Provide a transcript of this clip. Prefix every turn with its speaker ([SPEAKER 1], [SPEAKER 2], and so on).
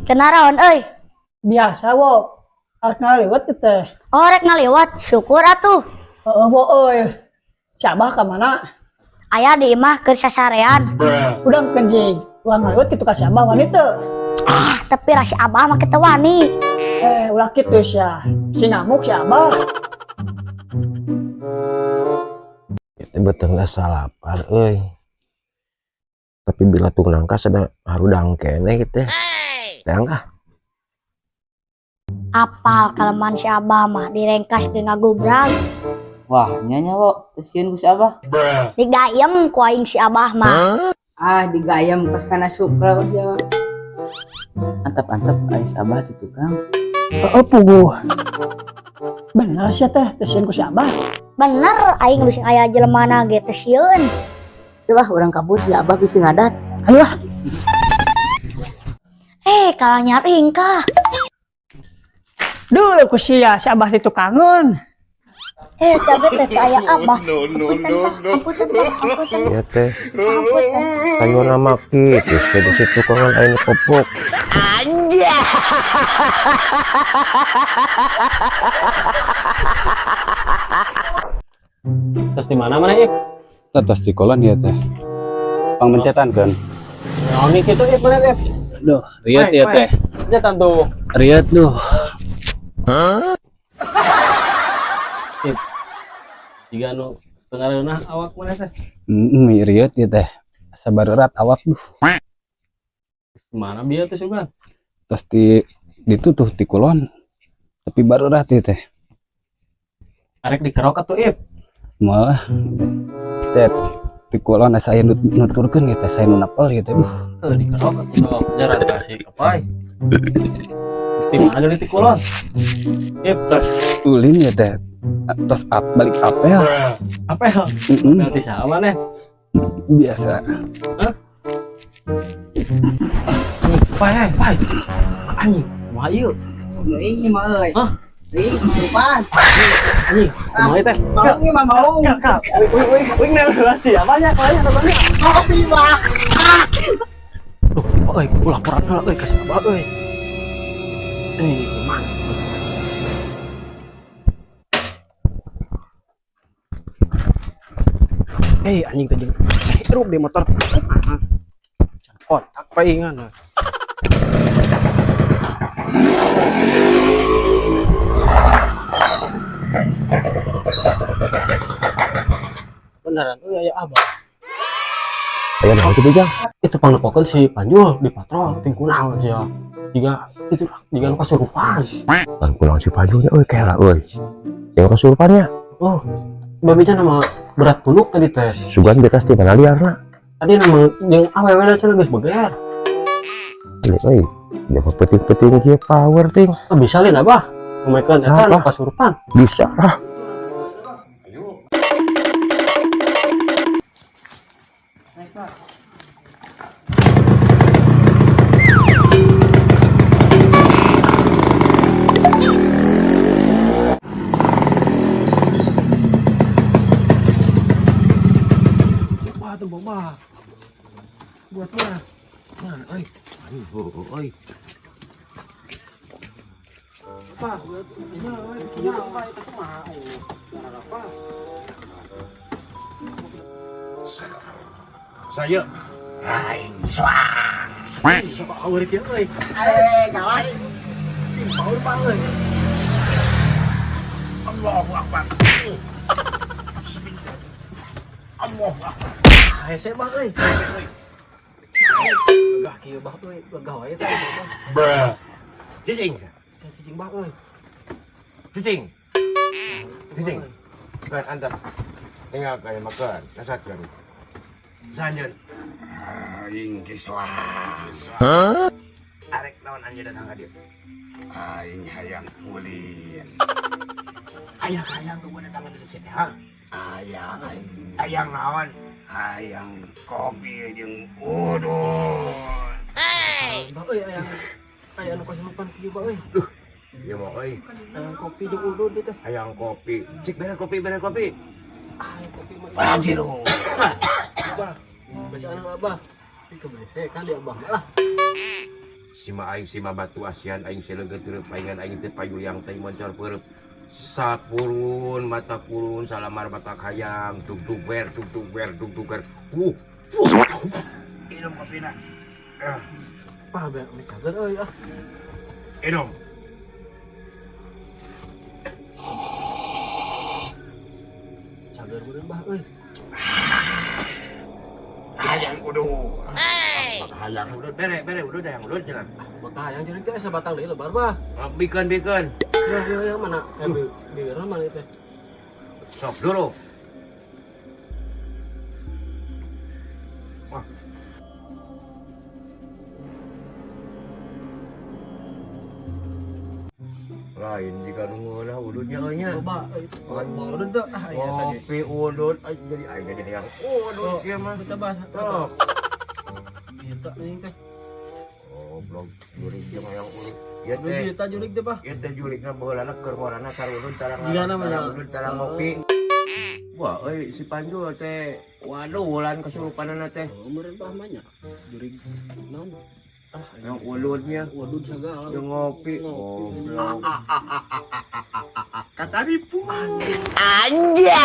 [SPEAKER 1] Kenaraon euy?
[SPEAKER 2] Biasa wo. Arek ngaliwet teh.
[SPEAKER 1] Oh, rek ngaliwat, syukur atuh.
[SPEAKER 2] Heeh wo euy. Si Abah ka mana?
[SPEAKER 1] Aya di imah keur sasarean.
[SPEAKER 2] Udah kenjing. Ulah ngaliwet kitu ka si Abah wani teu.
[SPEAKER 1] Ah, tapi ra si Abah mah kitu wani.
[SPEAKER 2] Eh, ulah kitu sia. Si ngamuk si Abah.
[SPEAKER 3] Itu beteng asa lapar euy. Tapi bila tuh nangka sedang harudang keneh gitu. Teang ah.
[SPEAKER 1] Apal kelemahan si Abah mah direngkas ge ngagubrag.
[SPEAKER 4] Wah, nya wo, teu sieun ku si Abah.
[SPEAKER 1] Digayem ku aing si Abah mah.
[SPEAKER 5] Ah, digayem pas kana sukra ku si Abah.
[SPEAKER 4] Antep-antep ari si Abah di tukang.
[SPEAKER 2] Heeh puguh. Bener sia teh, teu sieun ku si Abah.
[SPEAKER 1] Bener aing bisi aya jelemana ge teu sieun.
[SPEAKER 5] Coba urang kabur si Abah bisi ngadat.
[SPEAKER 2] Ayo ah.
[SPEAKER 1] Eh, kalah nyaring kah?
[SPEAKER 2] Duh, ku sia si Abah di tukangeun.
[SPEAKER 1] Eh, cabe teh teu aya Abah.
[SPEAKER 6] No, no, no, no.
[SPEAKER 1] Ampunten, Bah. Ampunten,
[SPEAKER 3] Ya teh.
[SPEAKER 1] ampunten.
[SPEAKER 3] Ayo nama kitu sia di tukangan aing kopok.
[SPEAKER 7] Terus di mana mana Ip?
[SPEAKER 8] Atas di kolon ya teh. Pangmencetan kan.
[SPEAKER 7] Naon nih kitu Ip mana Ip?
[SPEAKER 8] Duh, riet ya teh.
[SPEAKER 7] Pencetan tuh.
[SPEAKER 8] Riet duh.
[SPEAKER 7] Ip. Jiga nu tengareunah awak mana teh?
[SPEAKER 8] Heeh, riet ya teh. Asa barerat awak duh.
[SPEAKER 7] Terus di mana bieu teh sugan?
[SPEAKER 8] Terus di ditutuh di kulon. Tapi barerat ya teh.
[SPEAKER 7] Arek dikerok atuh Ip.
[SPEAKER 8] Moal lah. Teh di kulon asa aya nuturkeun ya teh, saya nu napel ya teh duh.
[SPEAKER 7] Heuh dikerok atuh sok jaran ka si kapai. Terus di mana jadi di kulon? Ip,
[SPEAKER 8] Terus ulin ya teh. Terus up, balik apel.
[SPEAKER 7] apel.
[SPEAKER 8] Heeh,
[SPEAKER 7] Berarti sama nih.
[SPEAKER 8] biasa.
[SPEAKER 7] Hah? Pai, pai. Anjing, kumaha ieu?
[SPEAKER 5] Ini mah euy.
[SPEAKER 7] Hah?
[SPEAKER 5] Ih, kesurupan.
[SPEAKER 7] Anjing, kumaha ieu teh?
[SPEAKER 5] Maung ieu mah maung.
[SPEAKER 7] Kak, wih, wih, wih, nang si abahnya, abahnya, abahnya.
[SPEAKER 5] Kopi mah.
[SPEAKER 7] Duh, euy, ulah laporan heula euy ka si abah euy. Eh, kumaha? Eh, anjing teh jeung hirup di motor. Kontak paingan. Beneran euy aya abah.
[SPEAKER 3] Aya naon kitu Jang?
[SPEAKER 7] Itu pangnepokeun si Panjul di patrol ting kunaon sia. Jiga itu jiga nu kasurupan.
[SPEAKER 3] Lan kunaon si Panjulnya euy kela euy. Yang kasurupannya.
[SPEAKER 7] Oh, babenya nama berat punuk tadi teh.
[SPEAKER 3] Sugan bekas di mana liarna?
[SPEAKER 7] Tadi nama jeung awewe da cenah geus beger.
[SPEAKER 3] Euy, dia mah peuting-peuting kieu power ting.
[SPEAKER 7] Oh, bisa lin abah. Ngomekeun eta nu
[SPEAKER 3] Apa?
[SPEAKER 7] kasurupan.
[SPEAKER 3] Bisa ah.
[SPEAKER 7] Wah, tuh boba. Buat mana? Mana euy?
[SPEAKER 3] Aduh, euy.
[SPEAKER 7] Apa? Buat ini euy, kieu apa itu kumaha ini? Cara apa?
[SPEAKER 3] Saya aing soang.
[SPEAKER 7] Sok aweur kieu euy.
[SPEAKER 5] Eh, galak.
[SPEAKER 7] Ih, power pak euy.
[SPEAKER 3] Allahu Akbar. Allahu Akbar.
[SPEAKER 7] Hese bang euy. Gagah kieu bah euy, gagah wae teh bah.
[SPEAKER 3] Cicing.
[SPEAKER 7] Cicing bah euy.
[SPEAKER 3] Cicing. Cicing. Kan antar. Tinggal kayak makan, kasatkeun. Sanjeun. Aing kiswah. Arek naon anjeun datang ka dieu? Aing hayang ulin. Ayang hayang ke datang ka sini, ha? Ayang, ayang naon? Hayang kopi jeung udun.
[SPEAKER 7] Bah euy ayang aya nu kasurupan kieu bah euy.
[SPEAKER 3] Ieu mah euy,
[SPEAKER 7] Hayang kopi jeung udun dieu teh.
[SPEAKER 3] hayang kopi. Cik bere kopi, bere kopi. Anjir.
[SPEAKER 7] Abah, bacaan abah. Ih, kebesekan di abah lah.
[SPEAKER 3] Sima aing sima batu asian aing seleget teu paingan aing teh payulyang teh moncor peureub. Sapurun mata purun salamar mata hayam dug dug ber dug dug ber dug dug ber. Minum kopina.
[SPEAKER 7] Apa be mi cager euy ah.
[SPEAKER 3] Minum.
[SPEAKER 7] Cager meureun bah euy.
[SPEAKER 3] Hayang udud. Hayang udud bere bere udud hayang udud cenah.
[SPEAKER 7] Bakal hayang jurig teh sabatang deui lebar bah.
[SPEAKER 3] Bikeun bikeun.
[SPEAKER 7] Ya ya ya mana? Bibirna mana teh?
[SPEAKER 3] Sok dulu. Wah. Lain jika nu ngeunah ududnya euy nya.
[SPEAKER 7] Coba udud teh ah iya tadi.
[SPEAKER 3] Kopi udud jadi aing jadi hayang udud kieu mah.
[SPEAKER 7] Kita bah.
[SPEAKER 3] Sok.
[SPEAKER 7] Eta anjing teh.
[SPEAKER 3] Goblok jurig jeung hayang udud. Ieu
[SPEAKER 7] Jurig
[SPEAKER 3] teh
[SPEAKER 7] eta jurig teh bah.
[SPEAKER 3] ieu teh jurigna baheulana keur ngorana sarudud tarang
[SPEAKER 7] Gimana mah, ya?
[SPEAKER 3] udud tarang ngopi. Wah euy si Panjul teh waduh ulan kesurupanana teh.
[SPEAKER 7] Oh, meureun bah mah nya. Jurig naon? Ah,
[SPEAKER 3] Yang ulutnya
[SPEAKER 7] udud sagala.
[SPEAKER 3] yang ngopi. Goblok. Kata ribu.
[SPEAKER 4] Anjay.